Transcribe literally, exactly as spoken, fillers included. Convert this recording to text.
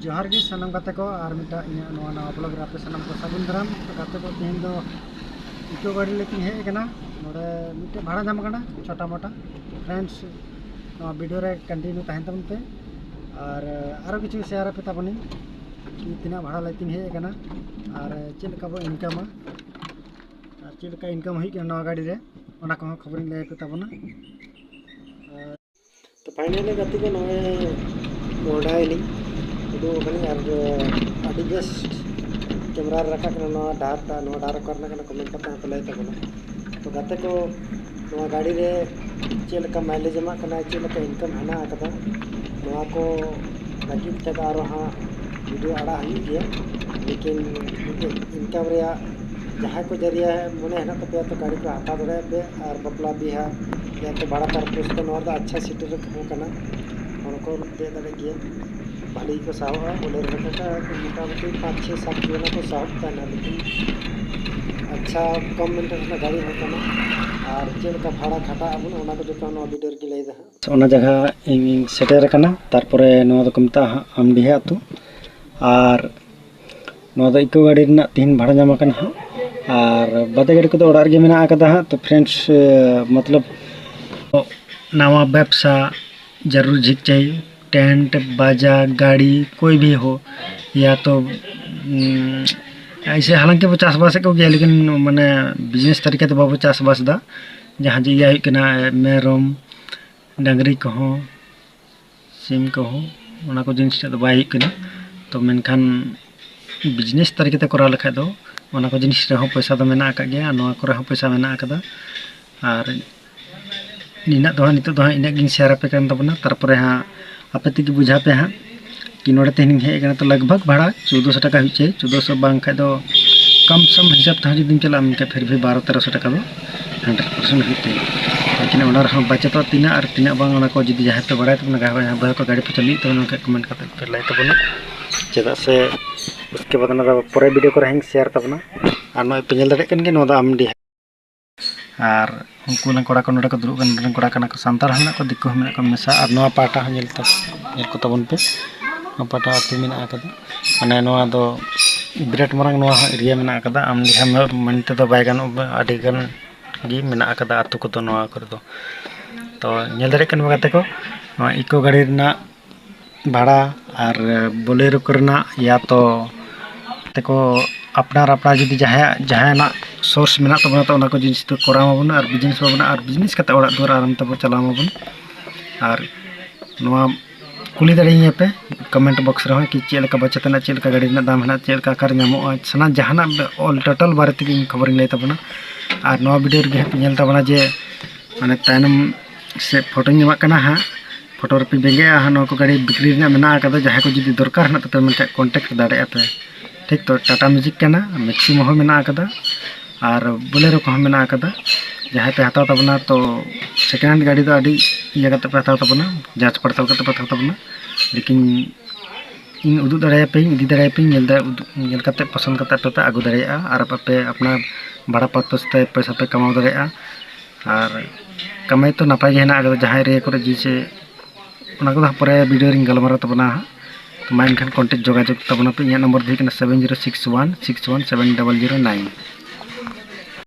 ᱡᱚᱦᱟᱨ ᱜᱮ ᱥᱟᱱᱟᱢ ᱜᱟᱛᱮ ᱠᱚ, ᱟᱨ ᱢᱤᱫᱴᱟᱝ ᱤᱧᱟᱹᱜ ᱱᱚᱣᱟ ᱱᱟᱣᱟ ᱵᱞᱚᱜ ᱨᱮ ᱟᱯᱮ ᱥᱟᱱᱟᱢ ᱠᱚ ᱥᱟᱹᱜᱩᱱ ᱫᱟᱨᱟᱢ᱾ ᱛᱚ ᱜᱟᱛᱮ ᱠᱚ, ᱛᱮᱦᱮᱧ ᱫᱚ ᱤᱠᱳ ᱜᱟᱹᱰᱤ ᱞᱟᱹᱜᱤᱫ ᱤᱧ ᱦᱮᱡ ᱟᱠᱟᱱᱟ᱾ ᱱᱚᱰᱮ ᱢᱤᱫᱴᱮᱡ ᱵᱷᱟᱲᱟ ᱧᱟᱢ ᱟᱠᱟᱱᱟ, ᱪᱷᱳᱴᱟ ᱢᱳᱴᱟ ᱯᱷᱨᱮᱱᱰᱥ᱾ ᱱᱚᱣᱟ ᱵᱷᱤᱰᱤᱭᱳ ᱨᱮ ᱠᱚᱱᱴᱤᱱᱤᱭᱩ ᱛᱟᱦᱮᱱ ᱛᱟᱵᱚᱱ ᱯᱮ, ᱟᱨ ᱟᱨᱚ ᱠᱤᱪᱷᱩ ᱥᱮᱭᱟᱨ ᱟᱯᱮ ᱛᱟᱵᱚᱱᱤᱧ ᱠᱤ ᱛᱤᱱᱟᱹᱜ ᱵᱷᱟᱲᱟ ᱞᱟᱹᱜᱤᱫ ᱤᱧ ᱦᱮᱡ ᱟᱠᱟᱱᱟ ᱟᱨ ᱪᱮᱫ ᱞᱮᱠᱟ ᱵᱚ ᱤᱱᱠᱟᱢᱟ, ᱟᱨ ᱪᱮᱫ ᱞᱮᱠᱟ ᱤᱱᱠᱟᱢ ᱦᱩᱭᱩᱜ ᱠᱟᱱᱟ ᱱᱚᱣᱟ ᱜᱟᱹᱰᱤ ᱨᱮ, ᱚᱱᱟ ᱠᱚᱦᱚᱸ ᱠᱷᱚᱵᱚᱨᱤᱧ ᱞᱟᱹᱭ ᱟᱯᱮ ᱛᱟᱵᱚᱱᱟ᱾ ᱛᱚ ᱯᱷᱟᱭᱱᱟᱞᱤ ᱜᱟᱛᱮ ᱠᱚ, ᱱᱚᱜᱼᱚᱭ ᱢᱚᱦᱰᱟᱭᱮᱱᱟᱹᱧ, ᱩᱰᱩᱠ ᱟᱠᱟᱱᱟᱹᱧ, ᱟᱨ ᱟᱹᱰᱤ ᱵᱮᱥ ᱠᱮᱢᱮᱨᱟ ᱨᱮ ᱨᱟᱠᱟᱵ ᱠᱟᱱᱟ ᱱᱚᱣᱟ ᱰᱟᱦᱟᱨ ᱴᱟᱜ᱾ ᱱᱚᱣᱟ ᱰᱟᱦᱟᱨ ᱚᱠᱟ ᱨᱮᱱᱟᱜ ᱠᱟᱱᱟ, ᱠᱚᱢᱮᱱᱴ ᱠᱟᱛᱮ ᱦᱚᱸ ᱯᱮ ᱞᱟᱹᱭ ᱛᱟᱵᱚᱱᱟ᱾ ᱛᱚ ᱜᱟᱛᱮ ᱠᱚ, ᱱᱚᱣᱟ ᱜᱟᱹᱰᱤ ᱨᱮ ᱪᱮᱫ ᱞᱮᱠᱟ ᱢᱟᱭᱞᱮᱡᱽ ᱮᱢᱟᱜ ᱠᱟᱱᱟ, ᱪᱮᱫ ᱞᱮᱠᱟ ᱤᱱᱠᱟᱢ ᱦᱮᱱᱟᱜ ᱟᱠᱟᱫᱟ, ᱱᱚᱣᱟ ᱠᱚ ᱞᱟᱹᱜᱤᱫ ᱛᱮᱫᱚ ᱟᱨᱚ ᱦᱟᱸᱜ ᱵᱷᱤᱰᱤᱭᱳ ᱟᱲᱟᱜ ᱦᱩᱭᱩᱜ ᱜᱮᱭᱟ᱾ ᱞᱮᱠᱤᱱ ᱢᱤᱫᱴᱮᱡ ᱤᱱᱠᱟᱢ ᱨᱮᱭᱟᱜ ᱡᱟᱦᱟᱸᱭ ᱠᱚ ᱡᱟᱹᱨᱤᱭᱟ ᱢᱚᱱᱮ ᱦᱮᱱᱟᱜ ᱛᱟᱯᱮᱭᱟ, ᱛᱚ ᱜᱟᱹᱰᱤ ᱠᱚ ᱦᱟᱛᱟᱣ ᱫᱟᱲᱮᱭᱟᱜ ᱯᱮ᱾ ᱟᱨ ᱵᱟᱯᱞᱟ ᱵᱤᱦᱟ ᱭᱟ ᱛᱚ ᱵᱷᱟᱲᱟ ᱯᱟᱨᱯᱚᱥ ᱛᱮ ᱱᱚᱣᱟ ᱫᱚ ᱟᱪᱪᱷᱟ ᱥᱤᱴ ᱨᱮ ᱦᱚᱸ ᱠᱟᱱᱟ, ᱦᱚᱲ ᱠᱚ ᱫᱮᱡ ᱫᱟᱲᱮᱭᱟᱜ ᱜᱮᱭᱟ, ᱵᱷᱟᱹᱞᱤ ᱜᱮᱠᱚ ᱥᱟᱦᱚᱵᱼᱟ᱾ ᱵᱚᱞᱮᱨᱳ ᱞᱮᱠᱟ ᱠᱟ ᱢᱚᱴᱟᱢᱩᱴᱤ ᱯᱟᱸᱪ ᱪᱷᱚᱭ ᱥᱟᱛ ᱡᱚᱱᱟ ᱠᱚ ᱥᱟᱦᱚᱵ ᱛᱟᱦᱮᱱᱟ, ᱞᱮᱠᱤᱱ ᱟᱪᱪᱷᱟ ᱠᱚᱢ ᱢᱮᱱᱴᱮᱱᱥ ᱨᱮᱱᱟᱜ ᱜᱟᱹᱰᱤ ᱦᱚᱸ ᱠᱟᱱᱟ᱾ ᱟᱨ ᱪᱮᱫ ᱞᱮᱠᱟ ᱵᱷᱟᱲᱟ ᱠᱷᱟᱴᱟᱜ ᱟᱵᱚᱱ, ᱚᱱᱟ ᱠᱚ ᱡᱚᱛᱚ ᱱᱚᱣᱟ ᱵᱷᱤᱰᱤᱭᱳ ᱨᱮᱜᱮ ᱞᱟᱹᱭ ᱫᱟ ᱦᱟᱸᱜ᱾ ᱚᱱᱟ ᱡᱟᱭᱜᱟ ᱤᱧ ᱥᱮᱴᱮᱨ ᱟᱠᱟᱱᱟ, ᱛᱟᱨᱯᱚᱨᱮ ᱱᱚᱣᱟ ᱫᱚᱠᱚ ᱢᱮᱛᱟᱜᱼᱟ ᱦᱟᱸᱜ ᱟᱢᱰᱤᱦᱟ ᱟᱹᱛᱩ᱾ ᱟᱨ ᱱᱚᱣᱟ ᱫᱚ ᱤᱠᱳ ᱜᱟᱹᱰᱤ ᱨᱮᱱᱟᱜ ᱛᱤᱦᱤᱧ ᱵᱷᱟᱲᱟ ᱧᱟᱢ ᱟᱠᱟᱱᱟ ᱦᱟᱸᱜ᱾ ᱟᱨ ᱵᱟᱫᱮ ᱜᱟᱹᱰᱤ ᱠᱚᱫᱚ ᱚᱲᱟᱜ ᱨᱮᱜᱮ ᱢᱮᱱᱟᱜ ᱟᱠᱟᱫᱟ ᱦᱟᱸᱜ᱾ ᱛᱚ ᱯᱷᱨᱮᱱᱰᱥ, ᱢᱚᱛᱞᱚᱵ ᱱᱟᱣᱟ ᱵᱮᱵᱽᱥᱟ ᱡᱟᱹᱨᱩᱲ ᱡᱷᱤᱡ ᱪᱟᱹᱦᱤ, ᱴᱮᱱᱴ, ᱵᱟᱡᱟ, ᱜᱟᱹᱲᱤ, ᱠᱳᱭ ᱵᱷᱤ ᱦᱳ, ᱭᱟ ᱛᱚ ᱩᱢ, ᱮᱭᱥᱮ ᱦᱟᱞᱟᱝᱠᱤ ᱵᱚ ᱪᱟᱥᱵᱟᱥᱮᱫ ᱠᱚᱜᱮᱭᱟ, ᱞᱮᱠᱤᱱ ᱢᱟᱱᱮ ᱵᱤᱡᱽᱱᱮᱥ ᱛᱟᱹᱨᱤᱠᱟ ᱛᱮ ᱵᱟᱵᱚ ᱪᱟᱥᱵᱟᱥ ᱮᱫᱟ᱾ ᱡᱟᱦᱟᱸ ᱡᱮ ᱤᱭᱟᱹ ᱦᱩᱭᱩᱜ ᱠᱟᱱᱟ, ᱢᱮᱨᱚᱢ, ᱰᱟᱹᱝᱨᱤ ᱠᱚᱦᱚᱸ, ᱥᱤᱢ ᱠᱚᱦᱚᱸ, ᱚᱱᱟ ᱠᱚ ᱡᱤᱱᱤᱥ ᱴᱟᱜ ᱫᱚ ᱵᱟᱭ ᱦᱩᱭᱩᱜ ᱠᱟᱱᱟ᱾ ᱛᱚ ᱢᱮᱱᱠᱷᱟᱱ ᱵᱤᱡᱽᱱᱮᱥ ᱛᱟᱹᱨᱤᱠᱟ ᱛᱮ ᱠᱚᱨᱟᱣ ᱞᱮᱠᱷᱟᱡ ᱫᱚ ᱚᱱᱟ ᱠᱚ ᱡᱤᱱᱤᱥ ᱨᱮᱦᱚᱸ ᱯᱚᱭᱥᱟ ᱫᱚ ᱢᱮᱱᱟᱜ ᱟᱠᱟᱫ ᱜᱮᱭᱟ, ᱟᱨ ᱱᱚᱣᱟ ᱠᱚᱨᱮ ᱦᱚᱸ ᱯᱚᱭᱥᱟ ᱢᱮᱱᱟᱜ ᱟᱠᱟᱫᱟ᱾ ᱟᱨ ᱱᱤᱱᱟᱹᱜ ᱫᱚ ᱦᱟᱸᱜ, ᱱᱤᱛᱚᱜ ᱫᱚ ᱦᱟᱸᱜ ᱤᱱᱟᱹᱜ ᱜᱤᱧ ᱥᱮᱭᱟᱨ ᱟᱯᱮ ᱠᱟᱱ ᱛᱟᱵᱚᱱᱟ᱾ ᱛᱟᱨᱯᱚᱨᱮ ᱦᱟᱸᱜ ᱟᱯᱮ ᱛᱮᱜᱮ ᱵᱩᱡᱷᱟᱹᱣ ᱯᱮ ᱦᱟᱸᱜ ᱠᱤ ᱱᱚᱰᱮ ᱛᱮᱦᱮᱧ ᱤᱧ ᱦᱮᱡ ᱟᱠᱟᱱᱟ, ᱛᱚ ᱞᱟᱜᱽ ᱵᱷᱟᱜᱽ ᱵᱷᱟᱲᱟ ᱪᱳᱫᱽᱫᱳᱥᱚ ᱴᱟᱠᱟ ᱦᱩᱭᱩᱜ ᱪᱟᱹᱭ, ᱪᱳᱫᱽᱫᱳᱥᱚ ᱵᱟᱝ ᱠᱷᱟᱡ ᱫᱚ ᱠᱚᱢ ᱥᱚᱢ ᱦᱤᱥᱟᱹᱵ ᱛᱮᱦᱚᱸ ᱡᱩᱫᱤᱢ ᱪᱟᱞᱟᱜᱼᱟ, ᱢᱮᱱᱠᱷᱟᱱ ᱯᱷᱤᱨ ᱵᱷᱤ ᱵᱟᱨᱚ ᱛᱮᱨᱚᱥᱚ ᱴᱟᱠᱟ ᱫᱚ ᱦᱟᱱᱰᱨᱮᱰ ᱯᱟᱨᱥᱮᱱᱴ ᱦᱩᱭᱩᱜ ᱛᱟᱭᱟ᱾ ᱞᱮᱠᱤᱱ ᱚᱱᱟ ᱨᱮᱦᱚᱸ ᱵᱟᱪᱮᱛᱚᱜ ᱛᱤᱱᱟᱹᱜ ᱟᱨ ᱛᱤᱱᱟᱹᱜ ᱵᱟᱝ, ᱚᱱᱟ ᱠᱚ ᱡᱩᱫᱤ ᱡᱟᱦᱟᱸᱭ ᱯᱮ ᱵᱟᱲᱟᱭ ᱛᱟᱵᱚᱱᱟ, ᱡᱟᱦᱟᱸᱭ ᱠᱚ ᱜᱟᱹᱰᱤ ᱯᱮ ᱪᱟᱹᱞᱩᱭᱮᱫ ᱛᱟᱵᱚᱱᱟ, ᱚᱱᱠᱟ ᱠᱚᱢᱮᱱᱴ ᱠᱟᱛᱮ ᱯᱮ ᱞᱟᱹᱭ ᱛᱟᱵᱚᱱᱟ᱾ ᱪᱮᱫᱟᱜ ᱥᱮ ᱩᱥᱠᱮ ᱵᱟᱫ ᱚᱱᱟ ᱫᱚ ᱯᱚᱨᱮ ᱵᱷᱤᱰᱤᱭᱳ ᱠᱚᱨᱮ ᱦᱚᱸᱧ ᱥᱮᱭᱟᱨ ᱛᱟᱵᱚᱱᱟ᱾ ᱟᱨ ᱱᱚᱜᱼᱚᱭ ᱯᱮ ᱧᱮᱞ ᱫᱟᱲᱮᱭᱟᱜ ᱠᱟᱱ ᱜᱮᱭᱟ, ᱱᱚᱣᱟ ᱫᱚ ᱟᱢᱰᱤᱦᱟ᱾ ᱟᱨ ᱩᱱᱠᱩ ᱨᱮᱱ ᱠᱚᱲᱟ ᱠᱚ ᱱᱚᱰᱮ ᱠᱚ ᱫᱩᱲᱩᱵ ᱠᱟᱱᱟ, ᱱᱚᱰᱮ ᱨᱮᱱ ᱠᱚᱲᱟ ᱠᱟᱱᱟ ᱠᱚ, ᱥᱟᱱᱛᱟᱲ ᱦᱚᱸ ᱢᱮᱱᱟᱜ ᱠᱚᱣᱟ, ᱫᱤᱠᱩ ᱦᱚᱸ ᱢᱮᱱᱟᱜ ᱠᱚᱣᱟ ᱢᱮᱥᱟ᱾ ᱟᱨ ᱱᱚᱣᱟ ᱯᱟᱦᱴᱟ ᱦᱚᱸ ᱧᱮᱞ ᱛᱟ-, ᱧᱮᱞ ᱠᱚ ᱛᱟᱵᱚᱱ ᱯᱮ᱾ ᱚᱠᱟᱴᱟᱜ ᱟᱹᱛᱩ ᱢᱮᱱᱟᱜ ᱟᱠᱟᱫᱟ, ᱢᱟᱱᱮ ᱱᱚᱣᱟ ᱫᱚ ᱵᱤᱨᱟᱴ ᱢᱟᱨᱟᱝ ᱱᱚᱣᱟ ᱦᱚᱸ ᱮᱨᱤᱭᱟ ᱢᱮᱱᱟᱜ ᱟᱠᱟᱫᱟ᱾ ᱟᱢ ᱞᱮᱠᱷᱟ ᱢᱮᱱ ᱛᱮᱫᱚ ᱵᱟᱭ ᱜᱟᱱᱚᱜᱼᱟ, ᱟᱹᱰᱤ ᱜᱟᱱ ᱜᱮ ᱢᱮᱱᱟᱜ ᱟᱠᱟᱫᱟ ᱟᱹᱛᱩ ᱠᱚᱫᱚ ᱱᱚᱣᱟ ᱠᱚᱨᱮ ᱫᱚ᱾ ᱛᱚ ᱧᱮᱞ ᱫᱟᱲᱮᱭᱟᱜ ᱠᱟᱱ ᱜᱮᱭᱟ ᱜᱟᱛᱮ ᱠᱚ, ᱱᱚᱣᱟ ᱤᱠᱳ ᱜᱟᱹᱰᱤ ᱨᱮᱱᱟᱜ ᱵᱷᱟᱲᱟ ᱟᱨ ᱵᱳᱞᱮᱨᱳ ᱠᱚᱨᱮᱱᱟᱜ ᱭᱟ ᱛᱚ ᱛᱮᱠᱚ ᱟᱯᱱᱟᱨ ᱟᱯᱱᱟᱨ ᱡᱩᱫᱤ ᱡᱟᱦᱟᱸᱭᱟᱜ ᱡᱟᱦᱟᱸᱭᱟᱜ ᱥᱳᱨᱥ ᱢᱮᱱᱟᱜ ᱛᱟᱵᱚᱱᱟ, ᱛᱚ ᱚᱱᱟ ᱠᱚ ᱡᱤᱱᱤᱥ ᱫᱚ ᱠᱚᱨᱟᱣ ᱢᱟᱵᱚᱱ ᱟᱨ ᱵᱤᱡᱽᱱᱮᱥ ᱢᱟᱵᱚᱱ ᱟᱨ ᱵᱤᱡᱽᱱᱮᱥ ᱠᱟᱛᱮ ᱚᱲᱟᱜ ᱫᱩᱣᱟᱹᱨ ᱟᱨᱟᱢ ᱛᱮᱵᱚᱱ ᱪᱟᱞᱟᱣ ᱢᱟᱵᱚᱱ᱾ ᱟᱨ ᱱᱚᱣᱟ ᱠᱩᱞᱤ ᱫᱟᱲᱮᱭᱟᱹᱧᱟᱹ ᱯᱮ ᱠᱚᱢᱮᱱᱴ ᱵᱚᱠᱥ ᱨᱮᱦᱚᱸ ᱠᱤ ᱪᱮᱫ ᱞᱮᱠᱟ ᱵᱟᱡᱮᱴ ᱨᱮᱱᱟᱜ, ᱪᱮᱫ ᱞᱮᱠᱟ ᱜᱟᱹᱰᱤ ᱨᱮᱱᱟᱜ ᱫᱟᱢ ᱦᱮᱱᱟᱜ, ᱪᱮᱫ ᱞᱮᱠᱟ ᱚᱠᱟᱨᱮ ᱧᱟᱢᱚᱜᱼᱟ, ᱥᱟᱱᱟᱢ ᱡᱟᱦᱟᱱᱟᱜ ᱚᱞ ᱴᱳᱴᱟᱞ ᱵᱟᱨᱮ ᱛᱮᱜᱮ ᱤᱧ ᱠᱷᱚᱵᱚᱨᱤᱧ ᱞᱟᱹᱭ ᱛᱟᱵᱚᱱᱟ᱾ ᱟᱨ ᱱᱚᱣᱟ ᱵᱷᱤᱰᱤᱭᱳ ᱨᱮᱜᱮ ᱦᱟᱸᱜ ᱯᱮ ᱧᱮᱞ ᱛᱟᱵᱚᱱᱟ ᱡᱮ ᱢᱟᱱᱮ ᱛᱟᱭᱱᱚᱢ ᱥᱮ ᱯᱷᱳᱴᱳᱧ ᱮᱢᱟᱜ ᱠᱟᱱᱟ ᱦᱟᱸᱜ, ᱯᱷᱳᱴᱳ ᱨᱮᱯᱮ ᱵᱮᱸᱜᱮᱫᱼᱟ ᱦᱟᱸᱜ, ᱱᱚᱣᱟ ᱠᱚ ᱜᱟᱹᱰᱤ ᱵᱤᱠᱨᱤ ᱨᱮᱱᱟᱜ ᱢᱮᱱᱟᱜ ᱟᱠᱟᱫᱟ᱾ ᱡᱟᱦᱟᱸᱭ ᱠᱚ ᱡᱩᱫᱤ ᱫᱚᱨᱠᱟᱨ ᱦᱮᱱᱟᱜ ᱛᱟᱯᱮᱭᱟ ᱢᱮᱱᱠᱷᱟᱱ ᱠᱚᱱᱴᱮᱠᱴ ᱫᱟᱲᱮᱭᱟᱜᱼᱟ ᱯᱮ᱾ ᱴᱷᱤᱠ ᱛᱚ, ᱴᱟᱴᱟ ᱢᱮᱡᱤᱠ ᱠᱟᱱᱟ, ᱢᱮᱠᱥᱤᱢᱳ ᱦᱚᱸ ᱢᱮᱱᱟᱜ ᱟᱠᱟᱫᱟ ᱟᱨ ᱵᱳᱞᱮᱨᱳ ᱠᱚᱦᱚᱸ ᱢᱮᱱᱟᱜ ᱟᱠᱟᱫᱟ᱾ ᱡᱟᱦᱟᱸᱭ ᱯᱮ ᱦᱟᱛᱟᱣ ᱛᱟᱵᱚᱱᱟ ᱛᱚ ᱥᱮᱠᱮᱱᱰ ᱦᱮᱱᱰ ᱜᱟᱹᱰᱤ ᱫᱚ ᱟᱹᱰᱤ ᱤᱭᱟᱹ ᱠᱟᱛᱮ ᱯᱮ ᱦᱟᱛᱟᱣ ᱛᱟᱵᱚᱱᱟ, ᱡᱟᱸᱪ ᱯᱟᱲᱛᱟᱞ ᱠᱟᱛᱮ ᱯᱮ ᱦᱟᱛᱟᱣ ᱛᱟᱵᱚᱱᱟ᱾ ᱞᱮᱠᱤᱱ ᱤᱧ ᱩᱫᱩᱜ ᱫᱟᱲᱮᱭᱟᱯᱮᱭᱟᱹᱧ, ᱤᱫᱤ ᱫᱟᱲᱮᱭᱟᱯᱮᱭᱟᱹᱧ, ᱧᱮᱞ ᱫᱟᱲᱮ ᱩᱫᱩᱜ ᱧᱮᱞ ᱠᱟᱛᱮ ᱯᱚᱥᱚᱸᱫ ᱠᱟᱛᱮ ᱟᱯᱮ ᱯᱮ ᱟᱹᱜᱩ ᱫᱟᱲᱮᱭᱟᱜᱼᱟ ᱟᱨ ᱟᱯᱮ ᱟᱯᱱᱟᱨ ᱵᱷᱟᱲᱟ ᱯᱚᱨᱯᱚᱥ ᱛᱮ ᱯᱚᱭᱥᱟ ᱯᱮ ᱠᱟᱢᱟᱣ ᱫᱟᱲᱮᱭᱟᱜᱼᱟ᱾ ᱟᱨ ᱠᱟᱹᱢᱤ ᱛᱚ ᱱᱟᱯᱟᱭ ᱜᱮ ᱦᱮᱱᱟᱜ ᱟᱠᱟᱫᱟ, ᱡᱟᱦᱟᱸ ᱮᱨᱤᱭᱟ ᱠᱚᱨᱮ ᱡᱮᱭᱥᱮ ᱚᱱᱟ ᱠᱚᱫᱚ ᱦᱟᱸᱜ ᱯᱚᱨᱮ ᱵᱷᱤᱰᱤᱭᱳ ᱨᱤᱧ ᱜᱟᱞᱢᱟᱨᱟᱣ ᱛᱟᱵᱚᱱᱟ ᱦᱟᱸᱜ᱾ ᱛᱚ ᱢᱟ ᱮᱱᱠᱷᱟᱱ ᱠᱚᱱᱴᱮᱠᱴ ᱡᱳᱜᱟᱡᱳᱜᱽ ᱛᱟᱵᱚᱱᱟᱯᱮ, ᱤᱧᱟᱹᱜ ᱱᱚᱢᱵᱚᱨ ᱫᱚ ᱦᱩᱭᱩᱜ ᱠᱟᱱᱟ seven zero six one six one seven double zero nine᱾